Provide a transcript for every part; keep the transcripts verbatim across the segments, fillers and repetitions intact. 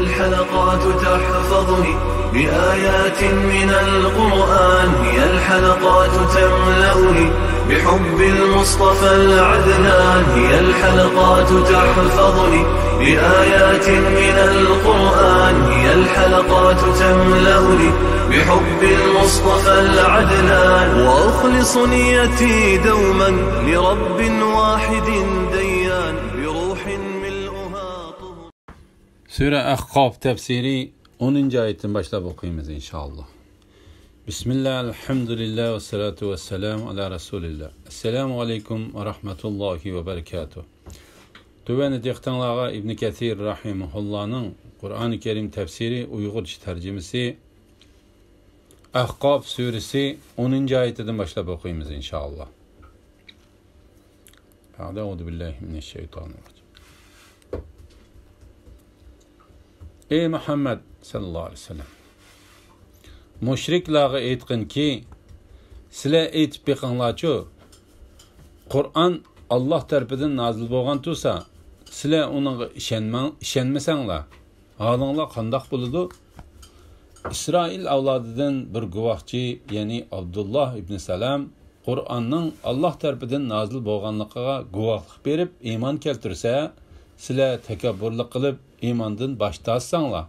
الحلقات تحفظني بآيات من القرآن، هي الحلقات تملأني بحب المصطفى العدنان، هي الحلقات تحفظني بآيات من القرآن، هي الحلقات تملأني بحب المصطفى العدنان، وأخلص نيتي دوما لرب واحد ديان، بروح ملؤها طهر. سۈرە ئەھقاف تەپسىرى ئونىنچى ئايەتتىن باشلاپ ئوقۇيمىز، ئىنشائاللا. بىسمىللا، ئەلھەمدۇلىللا، ۋەسسالاتۇ ۋەسسالامۇ ئەلا رەسۇلىللا. ئەسسالامۇ ئەلەيكۇم ۋە رەھمەتۇللاھى ۋە بەرىكاتۇھ. تۆۋەندە دىققىتىڭلارغا ئىبن كەسىر رەھىمەھۇللانىڭ قۇرئانى كەرىم تەپسىرى ئۇيغۇرچە تەرجىمىسى ئەھقاف سۈرىسى ئونىنچى ئايىتىدىن باشلاپ ئوقۇيمىز، ئىنشائاللا. بەئدە، ئەئۇزۇ بىللاھى مىنەششەيتانىررەجىم. ئەي مۇھەممەد سەللەللاھۇ ئەلەيھى ۋەسەللەم، مۇشرىكلارغا ئېيتقىنكى، سىلەر ئېيتىپ بېقىڭلارچۇ، قۇرئان ئاللاھ تەرىپىدىن نازىل بولغان تۇرسا، سىلەر ئۇنىڭغا ئىشەنمەڭ، ئىشەنمىسەڭلار، ھالىڭلار قانداق بولىدۇ؟ ئىسرائىل ئەۋلادىدىن بىر گۇۋاھچى، يەنى ئابدۇللاھ ئىبنى سالام، قۇرئاننىڭ ئاللاھ تەرىپىدىن نازىل بولغانلىقىغا گۇۋاھلىق بېرىپ ئىمان كەلتۈرسە، سىلەر تەكەببۇرلۇق قىلىپ ئىماندىن باش تارتساڭلار،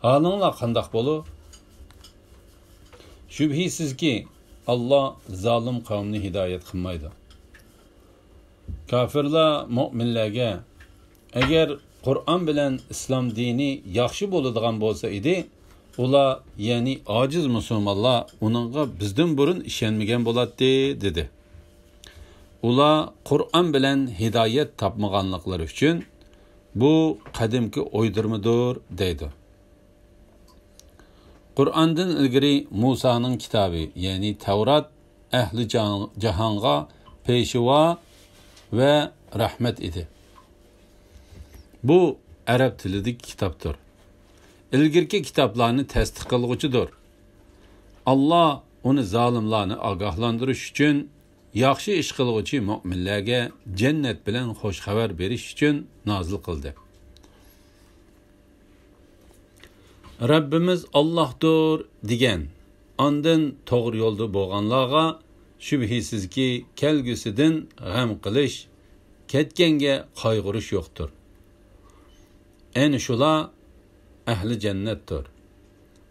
ھالىڭلار قانداق بولۇر؟ شۈبھىسىزكى، ئاللاھ زالىم قەۋمنى ھىدايەت قىلمايدۇ. كاپىرلار مۆمىنلەرگە، ئەگەر قۇرئان بىلەن ئىسلام دىنى ياخشى بولىدىغان بولسا ئىدى، ئۇلار، يەنى ئاجىز مۇسۇلمانلار ئۇنىڭغا بىزدىن بۇرۇن ئىشەنمىگەن بولاتتى، دېدى. ئۇلار قۇرئان بىلەن ھىدايەت تاپمىغانلىقلىرى ئۈچۈن، بۇ قەدىمكى ئويدۇرمىدۇر، دەيدۇ. قۇرئاندىن ئىلگىرى مۇسانىڭ كىتابى، يەنى تەۋرات، ئەھلى جاھان-، جاھانغا پېشۋا ۋە رەھمەت ئىدى. بۇ ئەرەب تىلىدىكى كىتابتۇر. ئىلگىرىكى كىتابلارنى تەستىق قىلغۇچىدۇر. ئاللاھ ئۇنى زالىملارنى ئاگاھلاندۇرۇش ئۈچۈن، ياخشى ئىش قىلغۇچى مۆمىنلەرگە جەننەت بىلەن خوش خەۋەر بېرىش ئۈچۈن نازىل قىلدى. رەببىمىز ئاللاھتۇر دېگەن، ئاندىن توغرا يولدا بولغانلارغا شۈبھىسىزكى كەلگۈسىدىن غەم قىلىش، كەتكەنگە قايغۇرۇش يوقتۇر. ئەنە شۇلار ئەھلى جەننەتتۇر.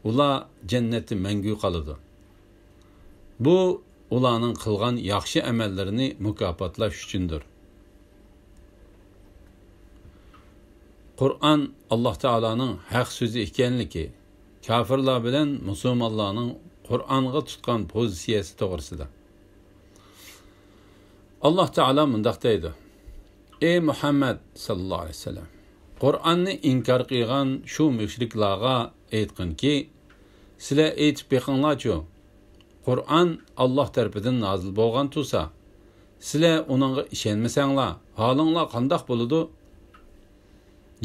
ئۇلار جەننەتتە مەڭگۈ قالىدۇ. بۇ ئۇلارنىڭ قىلغان ياخشى ئەمەللىرىنى مۇكاپاتلاش ئۈچۈندۇر. قۇرئان ئاللاھ تائالانىڭ ھەق سۆزى ئىكەنلىكى، كاپىرلار بىلەن مۇسۇلمانلارنىڭ قۇرئانغا تۇتقان پوزىتسىيەسى توغرىسىدا. ئاللاھ تائالا مۇنداق دەيدۇ: ئەي مۇھەممەد سەللەللاھۇ ئەلەيھى ۋەسەللەم، قۇرئاننى ئىنكار قىلغان شۇ مۇشرىكلارغا ئېيتقىنكى، سىلەر ئېيتىپ بېقىڭلارچۇ، قۇرئان ئاللاھ تەرىپىدىن نازىل بولغان تۇرسا، سىلەر ئۇنىڭغا ئىشەنمىسەڭلار، ھالىڭلار قانداق بولىدۇ؟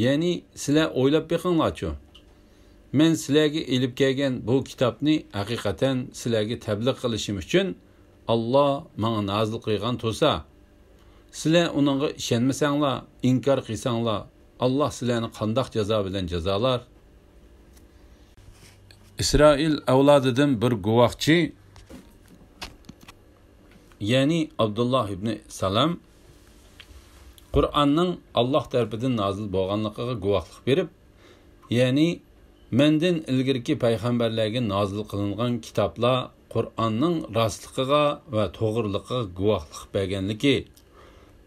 يەنى سىلەر ئويلاپ بېقىڭلارچۇ، مەن سىلەرگە ئېلىپ كەلگەن بۇ كىتابنى ھەقىقەتەن سىلەرگە تەبلىغ قىلىشىم ئۈچۈن ئاللاھ ماڭا نازىل قىلغان تۇرسا، سىلەر ئۇنىڭغا ئىشەنمىسەڭلار، ئىنكار قىلساڭلار، ئاللاھ سىلەرنى قانداق جازا بىلەن جازالار؟ ئىسرائىل ئەۋلادىدىن بىر گۇۋاھچى، يەنى ئابدۇللاھ ئىبنى سالام، قۇرئاننىڭ ئاللاھ تەرىپىدىن نازىل بولغانلىقىغا گۇۋاھلىق بېرىپ، يەنى مەندىن ئىلگىرىكى پەيغەمبەرلەرگە نازىل قىلىنغان كىتابلار قۇرئاننىڭ راستلىقىغا ۋە توغرىلىقىغا گۇۋاھلىق بەرگەنلىكى،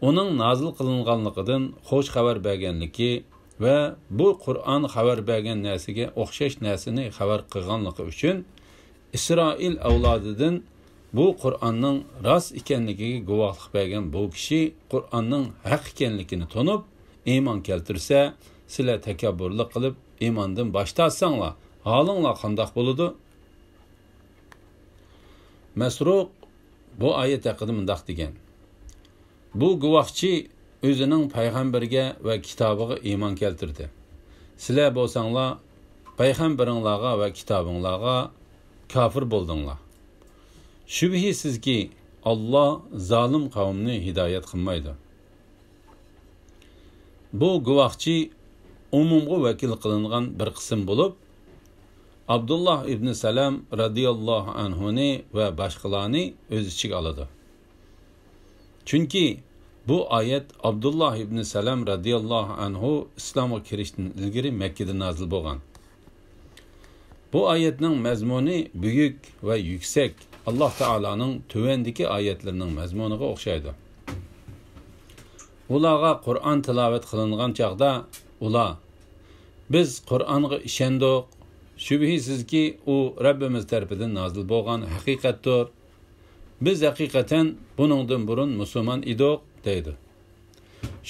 ئۇنىڭ نازىل قىلىنغانلىقىدىن خوش خەۋەر بەرگەنلىكى ۋە بۇ قۇرئان خەۋەر بەرگەن نەرسىگە ئوخشاش نەرسىنى خەۋەر قىلغانلىقى ئۈچۈن، ئىسرائىل ئەۋلادىدىن بۇ قۇرئاننىڭ راست ئىكەنلىكىگە گۇۋاھلىق بەرگەن بۇ كىشى قۇرئاننىڭ ھەق ئىكەنلىكىنى تونۇپ، ئىمان كەلتۈرسە، سىلەر تەكەببۇرلۇق قىلىپ ئىماندىن باش تارتساڭلار، ھالىڭلار قانداق بولىدۇ؟ مەسرۇق بۇ ئايەت ھەققىدە مۇنداق دېگەن: بۇ گۇۋاھچى ئۆزىنىڭ پەيغەمبىرىگە ۋە كىتابىغا ئىمان كەلتۈردى. سىلەر بولساڭلار پەيغەمبىرىڭلارغا ۋە كىتابىڭلارغا كاپىر بولدۇڭلار. شۈبھىسىزكى، ئاللاھ زالىم قەۋمنى ھىدايەت قىلمايدۇ. بۇ گۇۋاھچى ئومۇمغا ۋەكىل قىلىنغان بىر قىسىم بولۇپ، ئابدۇللا ئىبنى سەلام رەزىياللاھۇ ئەنھۇنى ۋە باشقىلارنى ئۆز ئىچىگە ئالىدۇ. چۈنكى بۇ ئايەت ئابدۇللا ئىبنى سەلام رەزىياللاھۇ ئەنھۇ ئىسلامغا كىرىشتىن ئىلگىرى مەككىدە نازىل بولغان. بۇ ئايەتنىڭ مەزمۇنى بۈيۈك ۋە يۈكسەك، ئاللا تائالانىڭ تۆۋەندىكى ئايەتلىرىنىڭ مەزمۇنىغا ئوخشايدۇ. ئۇلارغا قۇرئان تىلاۋەت قىلىنغان چاغدا، ئۇلار، «بىز قۇرئانغا ئىشەندۇق. شۈبھىسىزكى، ئۇ رەببىمىز تەرىپىدىن نازىل بولغان ھەقىقەتتۇر. بىز ھەقىقەتەن بۇنىڭدىن بۇرۇن مۇسۇلمان ئىدۇق» دەيدۇ.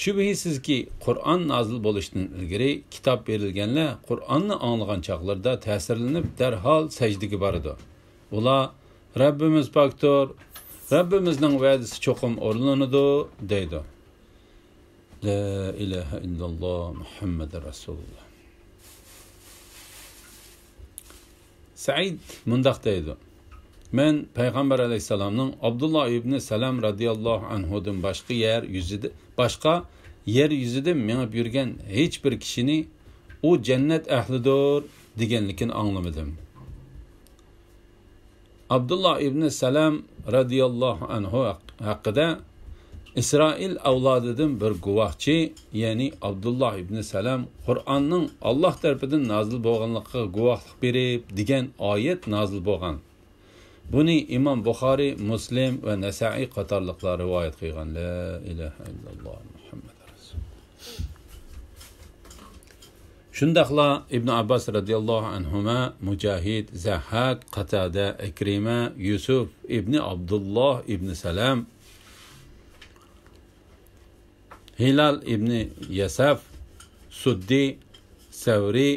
شۈبھىسىزكى، قۇرئان نازىل بولۇشتىن ئىلگىرى كىتاب بېرىلگەنلەر قۇرئاننى ئاڭلىغان چاغلىرىدا تەسىرلىنىپ، دەرھال سەجدىگە بارىدۇ. ئۇلار، «رەببىمىز پاكتۇر، رەببىمىزنىڭ ۋەدىسى چوقۇم ئورۇنلىنىدۇ» دەيدۇ. لا ئىلاھە ئىللاللا مۇھەممەد رەسۇلۇللا. سەئىد مۇنداق دەيدۇ، مەن پەيغەمبەر ئەلەيھىسسالامنىڭ ئابدۇللا ئىبنى سەلام رەزىياللاھۇ ئەنھۇدىن باشقا يەر يۈزىدە، باشقا يەر يۈزىدە مېڭىپ يۈرگەن ھېچ بىر كىشىنى «ئۇ جەننەت ئەھلىدۇر» دېگەنلىكىنى ئاڭلىمىدىم. ئابدۇللا ئىبنى سەلام رەزىياللاھۇ ئەنھۇ ھەق-، ھەققىدە، «ئىسرائىل ئەۋلادىدىن بىر گۇۋاھچى، يەنى ئابدۇللا ئىبنى سەلام قۇرئاننىڭ ئاللا تەرىپىدىن نازىل بولغانلىقىغا گۇۋاھلىق بېرىپ» دېگەن ئايەت نازىل بولغان. بۇنى ئىمام بۇخارى، مۇسلىم ۋە نەسائىي قاتارلىقلار رىۋايەت قىلغان. لا ئىلاھە ئىللاللا مۇھەممەد رەسۇلۇللا. شۇنداقلا ئىبن ئابباس رەزىياللاھۇ ئەنھۇما، مۇجاھىد، زەھھاك، قاتادە، ئىكرىمە، يۈسۈف ئىبنى ئابدۇللا ئىبنى سەلام، ھىلال ئىبنى يەسەف، سۇددى، سەۋرى،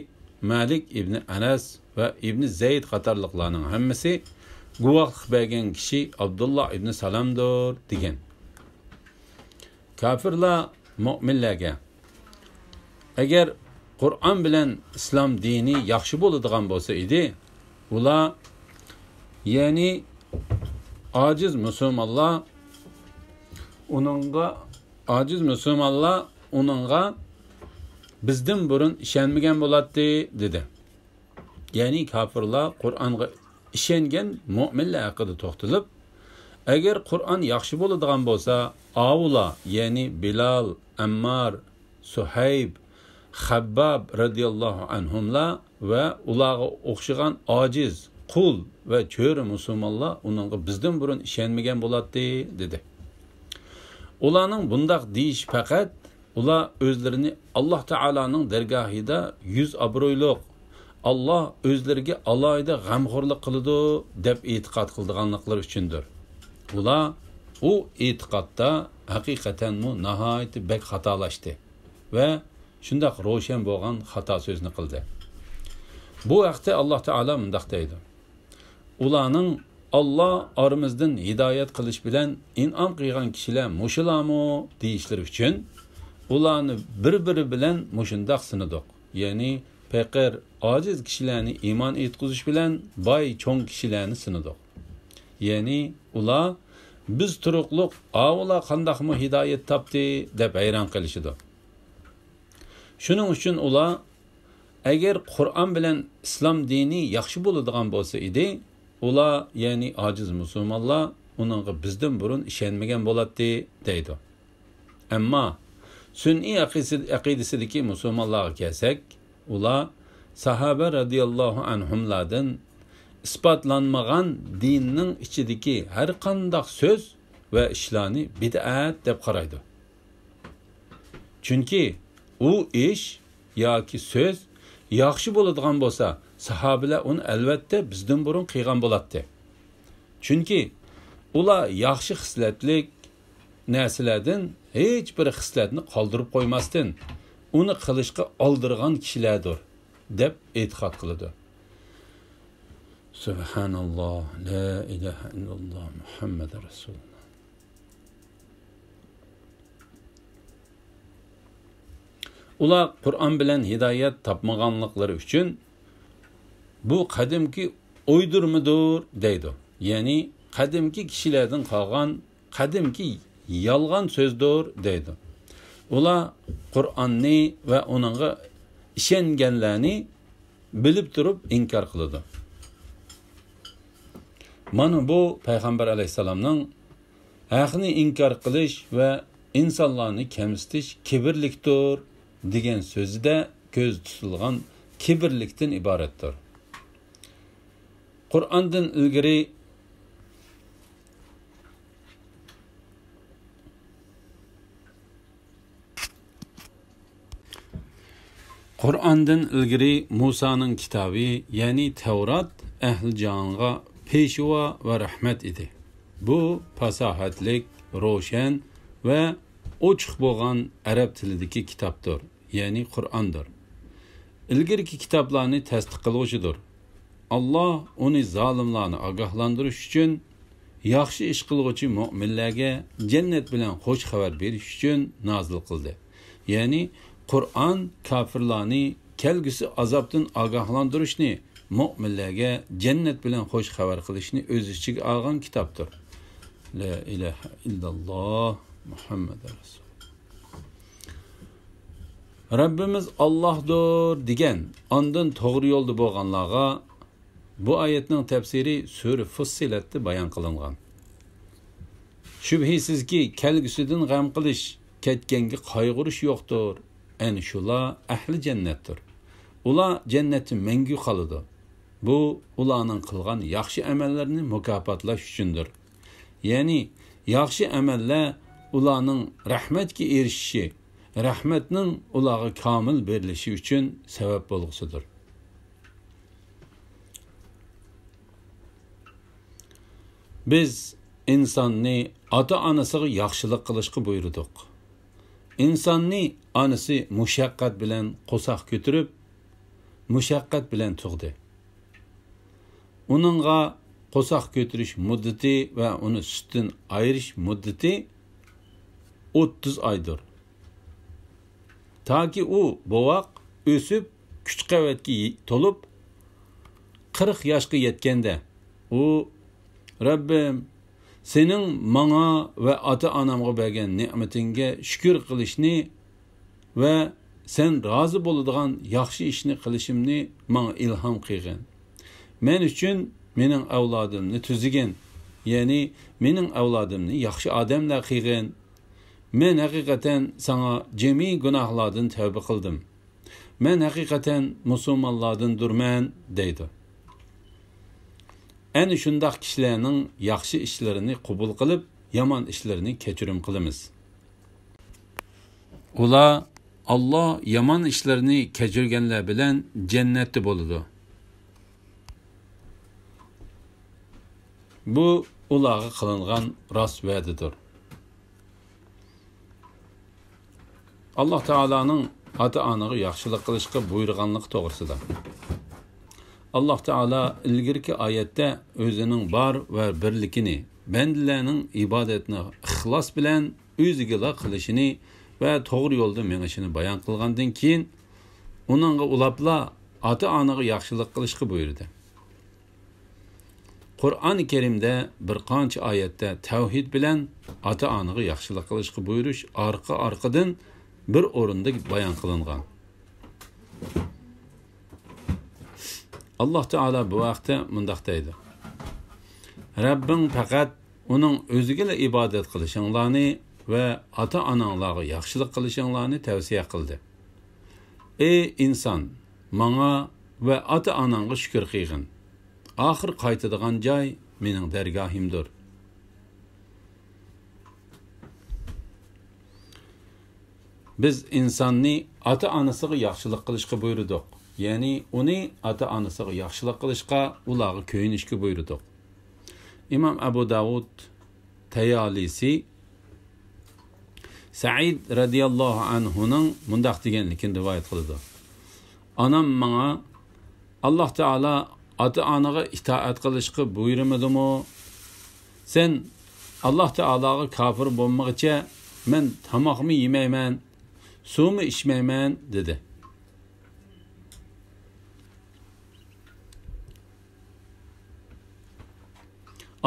مالىك ئىبنى ئەنەس ۋە ئىبنى زەيد قاتارلىقلارنىڭ ھەممىسى، «گۇۋاھلىق بەرگەن كىشى ئابدۇللا ئىبنى سالامدۇر» دېگەن. كاپىرلار مۆمىنلەرگە، «ئەگەر قۇرئان بىلەن ئىسلام دىنى ياخشى بولىدىغان بولسا ئىدى، ئۇلار، يەنى ئاجىز مۇسۇلمانلار ئۇنىڭغا، ئاجىز مۇسۇلمانلار ئۇنىڭغا بىزدىن بۇرۇن ئىشەنمىگەن بولاتتى» دېدى. يەنى كاپىرلار قۇرئانغا ئىشەنگەن مۆمىنلەر ھەققىدە توختىلىپ، «ئەگەر قۇرئان ياخشى بولىدىغان بولسا، ئاۋۇلار، يەنى بىلال، ئەممار، سۇھەيب، خەبباب رەزىياللاھۇ ئەنھۇملار ۋە ئۇلارغا ئوخشىغان ئاجىز، قۇل ۋە چۆرە مۇسۇلمانلار ئۇنىڭغا بىزدىن بۇرۇن ئىشەنمىگەن بولاتتى» دېدى. ئۇلارنىڭ بۇنداق دېيىشى پەقەت ئۇلار ئۆزلىرىنى ئاللا تائالانىڭ دەرگاھىدا يۈز ئابرۇيلۇق، ئاللا ئۆزلىرىگە ئالاھىدە غەمخورلۇق قىلىدۇ دەپ ئېتىقاد قىلىدىغانلىقلىرى ئۈچۈندۇر. ئۇلار ئۇ ئېتىقادتا ھەقىقەتەنمۇ ناھايىتى بەك خاتالاشتى ۋە شۇنداق روشەن بولغان خاتا سۆزنى قىلدى. بۇ ھەقتە ئاللا تائالا مۇنداق دەيدۇ، ئۇلارنىڭ، «ئاللا ئارىمىزدىن ھىدايەت قىلىش بىلەن ئىنئام قىلغان كىشىلەر مۇشۇلارمۇ؟» دېيىشلىرى ئۈچۈن، ئۇلارنى بىر-بىرى بىلەن مۇشۇنداق سىنىدۇق. يەنى پېقىر، ئاجىز كىشىلەرنى ئىمان ئېيتقۇزۇش بىلەن باي، چوڭ كىشىلەرنى سىنىدۇق. يەنى ئۇلار، «بىز تۇرۇقلۇق ئاۋۇلار قانداقمۇ ھىدايەت تاپتى؟» دەپ ھەيران قېلىشىدۇ. شۇنىڭ ئۈچۈن ئۇلار، «ئەگەر قۇرئان بىلەن ئىسلام دىنى ياخشى بولىدىغان بولسا ئىدى، ئۇلار، يەنى ئاجىز مۇسۇلمانلار، ئۇنىڭغا بىزدىن بۇرۇن ئىشەنمىگەن بولاتتى» دەيدۇ. ئەمما سۈنئىي ئەقىسى-، ئەقىدىسىدىكى مۇسۇلمانلارغا كەلسەك، ئۇلار ساھابە رەزىياللاھۇ ئەنھۇملاردىن ئىسپاتلانمىغان دىننىڭ ئىچىدىكى ھەر قانداق سۆز ۋە ئىشلارنى بىدئەت دەپ قارايدۇ. چۈنكى ئۇ ئىش ياكى سۆز ياخشى بولىدىغان بولسا، ساھابىلەر ئۇنى ئەلۋەتتە بىزدىن بۇرۇن قىلغان بولاتتى. چۈنكى ئۇلار ياخشى خىسلەتلىك نەرسىلەردىن ھېچ بىر خىسلەتنى قالدۇرۇپ قويماستىن، ئۇنى قىلىشقا ئالدىرىغان كىشىلەردۇر، دەپ ئېتىقاد قىلىدۇ. سۇبھاناللا، لا ئىلاھە ئىللاللا، مۇھەممەد رەسۇلۇللا. ئۇلار قۇرئان بىلەن ھىدايەت تاپمىغانلىقلىرى ئۈچۈن، «بۇ قەدىمكى ئويدۇرمىدۇر» دەيدۇ. يەنى قەدىمكى كىشىلەردىن قالغان قەدىمكى يالغان سۆزدۇر دەيدۇ. ئۇلار قۇرئاننى ۋە ئۇنىڭغا ئىشەنگەنلەرنى بىلىپ تۇرۇپ ئىنكار قىلىدۇ. مانا بۇ پەيغەمبەر ئەلەيھىسسالامنىڭ «ھەقنى ئىنكار قىلىش ۋە ئىنسانلارنى كەمسىتىش كىبىرلىكتۇر» دېگەن سۆزىدە كۆزدە تۇتۇلغان كىبىرلىكتىن ئىبارەتتۇر. قۇرئاندىن ئىلگىرى قۇرئاندىن ئىلگىرى مۇسانىڭ كىتابى، يەنى تەۋرات، ئەھلى جاھانغا پېشۋا ۋە رەھمەت ئىدى. بۇ پاساھەتلىك، روشەن ۋە ئوچۇق بولغان ئەرەب تىلىدىكى كىتابتۇر، يەنى قۇرئاندۇر. ئىلگىرىكى كىتابلارنى تەستىق قىلغۇچىدۇر. ئاللا ئۇنى زالىملارنى ئاگاھلاندۇرۇش ئۈچۈن، ياخشى ئىش قىلغۇچى مۆمىنلەرگە جەننەت بىلەن خوش خەۋەر بېرىش ئۈچۈن نازىل قىلدى. يەنى قۇرئان كاپىرلارنى كەلگۈسى ئازابتىن ئاگاھلاندۇرۇشنى، مۆمىنلەرگە جەننەت بىلەن خوش خەۋەر قىلىشنى ئۆز ئىچىگە ئالغان كىتابتۇر. لا ئىلاھە ئىللاللا مۇھەممەد رەسۇل. رەببىمىز ئاللاھدۇر دېگەن، ئاندىن توغرا يولدا بولغانلارغا بۇ ئايەتنىڭ تەپسىرى سۈرە فۇسسىلەتتە بايان قىلىنغان. شۈبھىسىزكى، كەلگۈسىدىن غەم قىلىش، كەتكەنگە قايغۇرۇش يوقتۇر. ئەنە شۇلار ئەھلى جەننەتتۇر. ئۇلار جەننەتتە مەڭگۈ قالىدۇ. بۇ ئۇلارنىڭ قىلغان ياخشى ئەمەللىرىنى مۇكاپاتلاش ئۈچۈندۇر. يەنى ياخشى ئەمەللەر ئۇلارنىڭ رەھمەتكە ئېرىشىشى، رەھمەتنىڭ ئۇلارغا كامىل بېرىلىشى ئۈچۈن سەۋەب بولغۇسىدۇر. بىز ئىنساننى ئاتا-ئانىسىغا ياخشىلىق قىلىشقا بۇيرۇدۇق. ئىنساننى ئانىسى مۇشەققەت بىلەن قورساق كۆتۈرۈپ، مۇشەققەت بىلەن تۇغدى. ئۇنىڭغا قورساق كۆتۈرۈش مۇددىتى ۋە ئۇنى سۈتتىن ئايرىش مۇددىتى ئوتتۇز ئايدۇر. تاكى ئۇ بوۋاق ئۆسۈپ، كۈچ-قەۋەتكە يې-، تولۇپ، قىرىق ياشقا يەتكەندە، ئۇ، «رەببىم، سېنىڭ ماڭا ۋە ئاتا-ئانامغا بەرگەن نېمىتىڭگە شۈكۈر قىلىشنى ۋە سەن رازى بولىدىغان ياخشى ئىشنى قىلىشىمنى ماڭا ئىلھام قىلغىن. مەن ئۈچۈن مېنىڭ ئەۋلادىمنى تۈزىگىن، يەنى مېنىڭ ئەۋلادىمنى ياخشى ئادەملەر قىلغىن. مەن ھەقىقەتەن ساڭا جىمى گۇناھلاردىن تەۋبە قىلدىم. مەن ھەقىقەتەن مۇسۇلمانلاردىندۇرمەن» دەيدۇ. ئەنە شۇنداق كىشىلەرنىڭ ياخشى ئىشلىرىنى قوبۇل قىلىپ، يامان ئىشلىرىنى كەچۈرۈم قىلىمىز. ئۇلار ئاللا يامان ئىشلىرىنى كەچۈرگەنلەر بىلەن جەننەتتە بولىدۇ. بۇ ئۇلارغا قىلىنغان راست ۋەدىدۇر. ئاللا تائالانىڭ ئاتا-ئانىغا ياخشىلىق قىلىشقا بۇيرۇغانلىقى توغرىسىدا. ئاللا تائالا ئىلگىرىكى ئايەتتە ئۆزىنىڭ بار ۋە بىرلىكىنى، بەندىلەرنىڭ ئىبادەتنى ئىخلاس بىلەن ئۆزىگىلا قىلىشىنى ۋە توغرا يولدا مېڭىشىنى بايان قىلغاندىن كېيىن، ئۇنىڭغا ئۇلاپلا ئاتا-ئانىغا ياخشىلىق قىلىشقا بۇيرۇدى. قۇرئان كەرىمدە بىر قانچە ئايەتتە تەۋھىد بىلەن ئاتا-ئانىغا ياخشىلىق قىلىشقا بۇيرۇش ئارقا-ئارقىدىن بىر ئورۇندا بايان قىلىنغان. ئاللا تائالا بۇ ھەقتە مۇنداق دەيدۇ: «رەببىڭ پەقەت ئۇنىڭ ئۆزىگىلا ئىبادەت قىلىشىڭلارنى ۋە ئاتا-ئاناڭلارغا ياخشىلىق قىلىشىڭلارنى تەۋسىيە قىلدى. ئەي ئىنسان، ماڭا ۋە ئاتا-ئاناڭغا شۈكۈر قىلغىن. ئاخىر قايتىدىغان جاي مېنىڭ دەرگاھىمدۇر.» بىز ئىنساننى ئاتا-ئانىسىغا ياخشىلىق قىلىشقا بۇيرۇدۇق. يەنى ئۇنى ئاتا-ئانىسىغا ياخشىلىق قىلىشقا، ئۇلارغا كۆيۈنۈشكە بۇيرۇدۇق. ئىمام ئەبۇ داۋۇد تەيالىسى سەئىد رەزىياللاھۇ ئەنھۇنىڭ مۇنداق دېگەنلىكىنى رىۋايەت قىلىدۇ: «ئانام ماڭا، ئاللا تائالا ئاتا-ئانىغا ئىتائەت قىلىشقا بۇيرۇمىدىمۇ؟ سەن ئاللا تائالاغا كاپىر بولمىغىچە مەن تاماقمۇ يېمەيمەن، سۇمۇ ئىچمەيمەن» دېدى.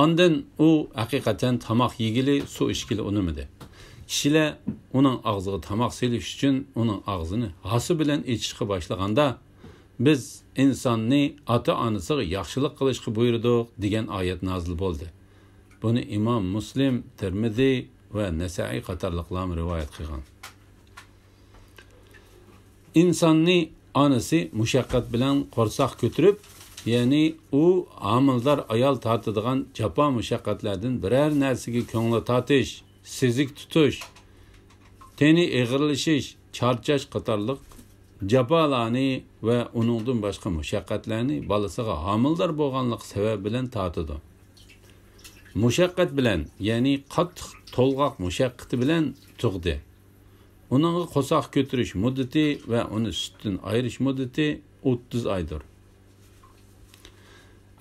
ئاندىن ئۇ ھەقىقەتەن تاماق يېگىلى، سۇ ئىچكىلى ئۇنىمىدى. كىشىلەر ئۇنىڭ ئاغزىغا تاماق سېلىش ئۈچۈن ئۇنىڭ ئاغزىنى ھاسا بىلەن ئېچىشقا باشلىغاندا، «بىز ئىنساننى ئاتا-ئانىسىغا ياخشىلىق قىلىشقا بۇيرۇدۇق» دېگەن ئايەت نازىل بولدى. بۇنى ئىمام مۇسلىم، تىرمىزى ۋە نەسائىي قاتارلىقلارمۇ رىۋايەت قىلغان. ئىنساننى ئانىسى مۇشەققەت بىلەن قورساق كۆتۈرۈپ، يەنى ئۇ ھامىلىدار ئايال تارتىدىغان جاپا-مۇشەققەتلەردىن بىرەر نەرسىگە كۆڭلى تارتىش، سېزىك تۇتۇش، تېنى ئېغىرلىشىش، چارچاش قاتارلىق جاپالارنى ۋە ئۇنىڭدىن باشقا مۇشەققەتلەرنى بالىسىغا ھامىلىدار بولغانلىقى سەۋەبى بىلەن تارتىدۇ. مۇشەققەت بىلەن، يەنى قاتتىق تولغاق مۇشەققىتى بىلەن تۇغدى. ئۇنىڭغا قورساق كۆتۈرۈش مۇددىتى ۋە ئۇنى سۈتتىن ئايرىش مۇددىتى ئوتتۇز ئايدۇر.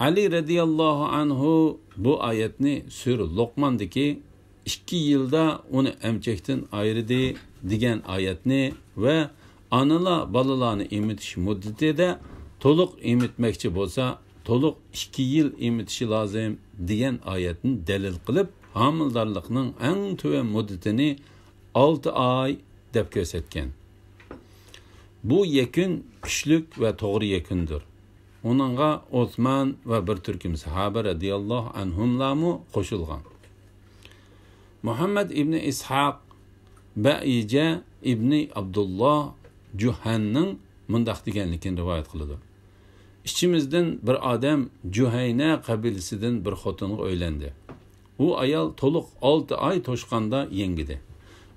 ئەلى رەزىياللاھۇ ئەنھۇ بۇ ئايەتنى سۈرە لوقماندىكى «ئىككى يىلدا ئۇنى ئەمچەكتىن ئايرىدى» دېگەن ئايەتنى ۋە «ئانىلار بالىلارنى ئېمىتىش مۇددىتىدە تولۇق ئېمىتمەكچى بولسا، تولۇق ئىككى يىل ئېمىتىشى لازىم» دېگەن ئايەتنى دەلىل قىلىپ، ھامىلىدارلىقنىڭ ئەڭ تۆۋەن مۇددىتىنى ئالتە ئاي دەپ كۆرسەتكەن. بۇ يەكۈن كۈچلۈك ۋە توغرا يەكۈندۇر. ئۇنىڭغا ئوسمان ۋە بىر تۈركۈم ساھابە رەزىياللاھۇ ئەنھۇملارمۇ قوشۇلغان. مۇھەممەد ئىبنى ئىسھاق بەئىجە ئىبنى ئابدۇللا جۇھەننىڭ مۇنداق دېگەنلىكىنى رىۋايەت قىلىدۇ: «ئىچىمىزدىن بىر ئادەم جۇھەينە قەبىلىسىدىن بىر خوتۇنغا ئۆيلەندى. ئۇ ئايال تولۇق ئالتە ئاي توشقاندا يەڭگىدى.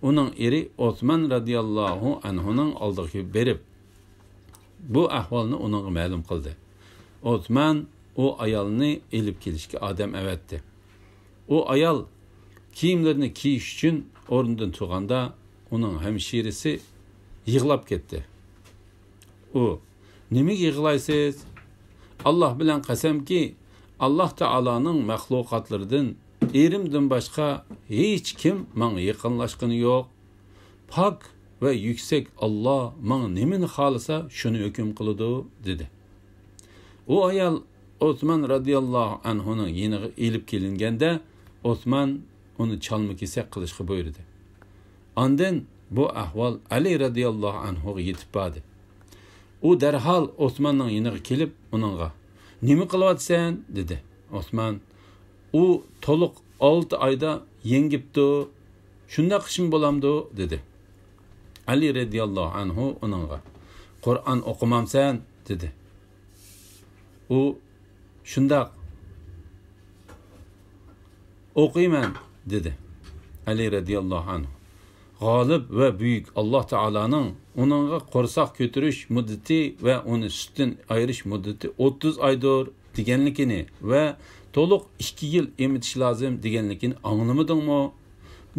ئۇنىڭ ئېرى ئوسمان رەزىياللاھۇ ئەنھۇنىڭ ئالدىغا بېرىپ، بۇ ئەھۋالنى ئۇنىڭغا مەلۇم قىلدى. ئوسمان ئۇ ئايالنى ئېلىپ كېلىشكە ئادەم ئەۋەتتى. ئۇ ئايال كىيىملىرىنى كىيىش ئۈچۈن ئورنىدىن تۇرغاندا، ئۇنىڭ ھەمشىرىسى يىغلاپ كەتتى. ئۇ، نېمىگە يىغلايسىز؟ ئاللاھ بىلەن قەسەمكى، ئاللاھ تائالانىڭ مەخلۇقاتلىرىدىن ئېرىمدىن باشقا ھېچ كىم ماڭا يېقىنلاشقىنى يوق. پاك ۋە يۈكسەك ئاللاھ ماڭا نېمىنى خالىسا، شۇنى ھۆكۈم قىلىدۇ» دېدى. ئۇ ئايال ئوسمان رەزىياللاھۇ ئەنھۇنىڭ يېنىغا ئېلىپ كېلىنگەندە، ئوسمان ئۇنى چالما-كېسەك قىلىشقا بۇيرۇدى. ئاندىن بۇ ئەھۋال ئەلى رەزىياللاھۇ ئەنھۇغا يېتىپ باردى. ئۇ دەرھال ئوسماننىڭ يېنىغا كېلىپ، ئۇنىڭغا، «نېمە قىلىۋاتىسەن؟» دېدى. ئوسمان، «ئۇ تولۇق ئالتە ئايدا يەڭگىپتۇ. شۇنداق ئىشمۇ بولامدۇ؟» دېدى. ئەلى رەزىياللاھۇ ئەنھۇ ئۇنىڭغا، «قۇرئان ئوقۇمامسەن؟» دېدى. ئۇ، «شۇنداق، ئوقۇيمەن» دېدى. ئەلى رەزىياللاھۇ ئەنھۇ، «غالىب ۋە بۈيۈك ئاللاھ تائالانىڭ ئۇنىڭغا قورساق كۆتۈرۈش مۇددىتى ۋە ئۇنى سۈتتىن ئايرىش مۇددىتى ئوتتۇز ئايدۇر» دېگەنلىكىنى ۋە «تولۇق ئىككى يىل ئېمىتىش لازىم» دېگەنلىكىنى ئاڭلىمىدىڭمۇ؟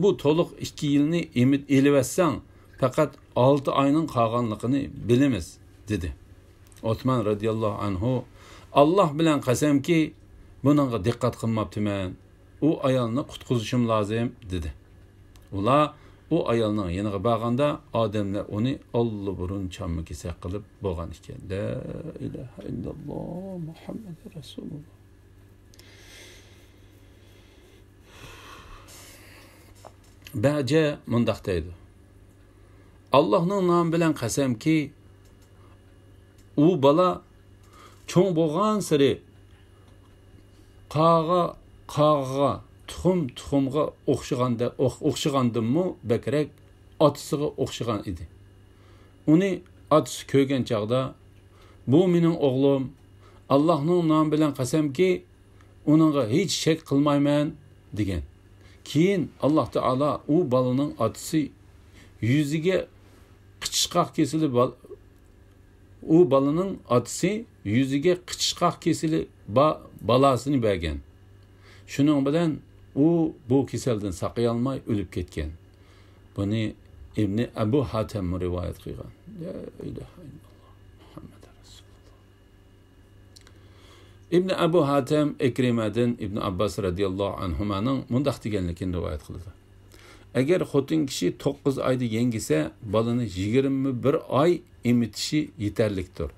«بۇ تولۇق ئىككى يىلنى ئېمىت-، ئېلىۋەتسەڭ، پەقەت ئالتە ئاينىڭ قالغانلىقىنى بىلىمىز» دېدى. ئوسمان رەزىياللاھۇ ئەنھۇ، «ئاللاھ بىلەن قەسەمكى، بۇنىڭغا دىققەت قىلماپتىمەن. ئۇ ئايالنى قۇتقۇزۇشۇم لازىم» دېدى. ئۇلار ئۇ ئايالنىڭ يېنىغا بارغاندا، ئادەملەر ئۇنى ئاللىبۇرۇن چالما-كېسەك قىلىپ بولغان ئىكەن. لا ئىلاھە ئىللاللاھ، مۇھەممەدۇر رەسۇلۇللاھ. بەئىجە مۇنداق دەيدۇ: «ئاللاھنىڭ نامى بىلەن قەسەمكى، ئۇ بالا چوڭ بولغانسېرى قاغا، قاغىغا، تۇخۇم، تۇخۇمغا ئوخشىغاندا، ئوخ-، ئوخشىغاندىنمۇ بەكرەك ئاتىسىغا ئوخشىغان ئىدى. ئۇنى ئاتىسى كۆرگەن چاغدا، بۇ مېنىڭ ئوغلۇم، ئاللاھنىڭ نامى بىلەن قەسەمكى، ئۇنىڭغا ھېچ شەك قىلمايمەن» دېگەن. كېيىن ئاللاھ تائالا ئۇ بالىنىڭ ئاتىسى يۈزىگە قىچىشقاق كېسىلى بال-، ئۇ بالىنىڭ ئاتىسى يۈزىگە قىچىشقاق كېسىلى با-، بالاسىنى بەرگەن. شۇنىڭ بىلەن ئۇ بۇ كېسەلدىن ساقىيالماي ئۆلۈپ كەتكەن. بۇنى ئىبنى ئەبۇ ھاتەممۇ رىۋايەت قىلغان. لا ئىلاھە ئىللاللاھ، مۇھەممەدۇر رەسۇلۇللاھ. ئىبن ئەبۇ ھاتەم ئىكرىمەدىن ئىبن ئابباس رەزىياللاھۇ ئەنھۇمانىڭ مۇنداق دېگەنلىكىنى رىۋايەت قىلىدۇ: «ئەگەر خوتۇن كىشى توققۇز ئايدا يەڭگىسە، بالىنى يىگىرمە بىر ئاي ئېمىتىشى يېتەرلىكتۇر.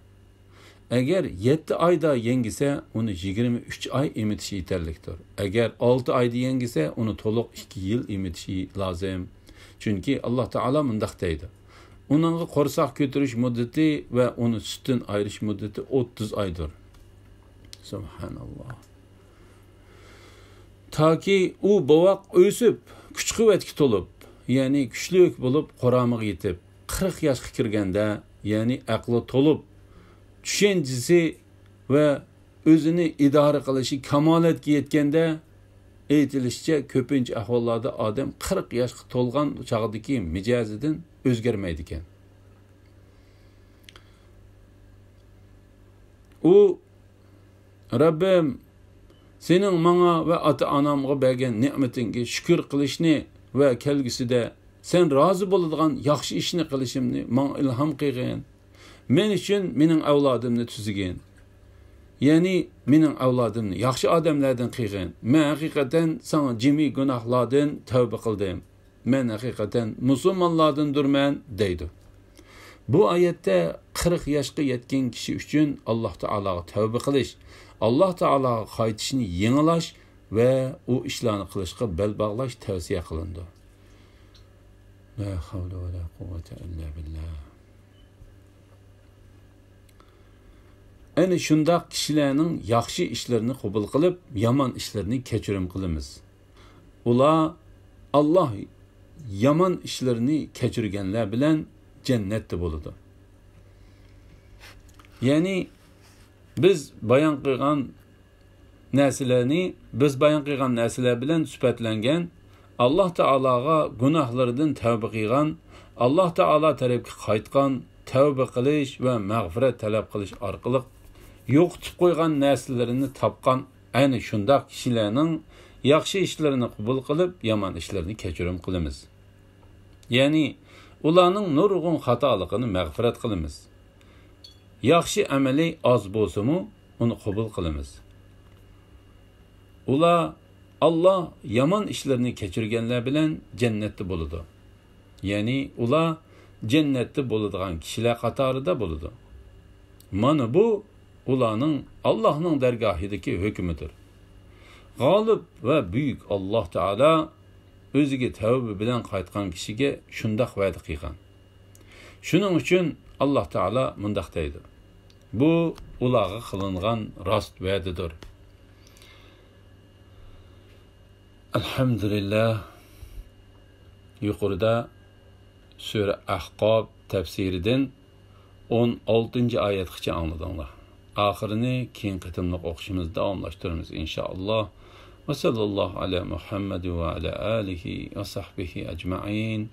ئەگەر يەتتە ئايدا يەڭگىسە، ئۇنى يىگىرمە ئۈچ ئاي ئېمىتىشى يېتەرلىكتۇر. ئەگەر ئالتە ئايدا يەڭگىسە، ئۇنى تولۇق ئىككى يىل ئېمىتىشى لازىم. چۈنكى ئاللاھ تائالا مۇنداق دەيدۇ: «ئۇنىڭغا قورساق كۆتۈرۈش مۇددىتى ۋە ئۇنى سۈتتىن ئايرىش مۇددىتى ئوتتۇز ئايدۇر.» سۇبھاناللاھ. تاكى ئۇ بوۋاق ئۆسۈپ، كۈچ-قۇۋۋەتكە تولۇپ، يەنى كۈچلۈك بولۇپ، قۇرامىغا يېتىپ، قىرىق ياشقا كىرگەندە، يەنى ئەقلى تولۇپ، چۈشەنچىسى ۋە ئۆزىنى ئىدارە قىلىشى كامالەتكە يەتكەندە، ئېيتىلىشىچە، كۆپىنچە ئەھۋاللاردا ئادەم قىرىق ياشقا تولغان چاغدىكى مىجەزىدىن ئۆزگەرمەيدىكەن. ئۇ، «رەببىم، سېنىڭ ماڭا ۋە ئاتا-ئانامغا بەرگەن نېمىتىڭگە شۈكۈر قىلىشنى ۋە كەلگۈسىدە سەن رازى بولىدىغان ياخشى ئىشنى قىلىشىمنى ماڭا ئىلھام قىلغىن. مەن ئۈچۈن مېنىڭ ئەۋلادىمنى تۈزىگىن. يەنى مېنىڭ ئەۋلادىمنى ياخشى ئادەملەردىن قىلغىن. مەن ھەقىقەتەن ساڭا جىمى گۇناھلاردىن تەۋبە قىلدىم. مەن ھەقىقەتەن مۇسۇلمانلاردىندۇرمەن» دەيدۇ. بۇ ئايەتتە قىرىق ياشقا يەتكەن كىشى ئۈچۈن ئاللاھ تائالاغا تەۋبە قىلىش، ئاللاھ تائالاغا قايتىشنى يېڭىلاش ۋە ئۇ ئىشلارنى قىلىشقا بەل باغلاش تەۋسىيە قىلىنىدۇ. لا حول ولا قوة إلا بالله. ئەنە شۇنداق كىشىلەرنىڭ ياخشى ئىشلىرىنى قوبۇل قىلىپ، يامان ئىشلىرىنى كەچۈرۈم قىلىمىز. ئۇلار ئاللاھ يامان ئىشلىرىنى كەچۈرگەنلەر بىلەن جەننەتتە بولىدۇ. يەنى بىز بايان قىلغان نەرسىلەرنى، بىز بايان قىلغان نەرسىلەر بىلەن سۈپەتلەنگەن، ئاللاھ تائالاغا گۇناھلىرىدىن تەۋبە قىلغان، ئاللاھ تائالا تەرەپكە قايتقان، تەۋبە قىلىش ۋە مەغپىرەت تەلەپ قىلىش ئارقىلىق يوقىتىپ قويغان نەرسىلىرىنى تاپقان ئەنە شۇنداق كىشىلەرنىڭ ياخشى ئىشلىرىنى قوبۇل قىلىپ، يامان ئىشلىرىنى كەچۈرۈم قىلىمىز. يەنى ئۇلارنىڭ نۇرغۇن خاتالىقىنى مەغپىرەت قىلىمىز. ياخشى ئەمىلى ئاز بولسىمۇ، ئۇنى قوبۇل قىلىمىز. ئۇلار ئاللاھ يامان ئىشلىرىنى كەچۈرگەنلەر بىلەن جەننەتتە بولىدۇ. يەنى ئۇلار جەننەتتە بولىدىغان كىشىلەر قاتارىدا بولىدۇ. مانا بۇ ئۇلارنىڭ ئاللاھنىڭ دەرگاھىدىكى ھۆكمىدۇر. غالىب ۋە بۈيۈك ئاللاھ تائالا ئۆزىگە تەۋبە بىلەن قايتقان كىشىگە شۇنداق ۋەدە قىلغان. شۇنىڭ ئۈچۈن ئاللاھ تائالا مۇنداق دەيدۇ: «بۇ ئۇلارغا قىلىنغان راست ۋەدىدۇر.» ئەلھەمدۇلىللاھ. يۇقىرىدا سۈرە ئەھقاف تەپسىرىدىن ئون ئالتىنچى ئايەتكىچە ئاڭلىدىڭلار. ئاخىرىنى كېيىنكى قېتىملىق ئوقۇشىمىزدا داۋاملاشتۇرىمىز، ئىنشائاللاھ. ۋە سەللەللاھۇ ئەلا مۇھەممەد ۋە ئەلا ئالىھى ۋە سەھبىھى ئەجمەئىن.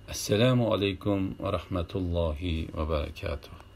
ئەسسالامۇ ئەلەيكۇم ۋە رەھمەتۇللاھى ۋە بەرەكاتۇھ.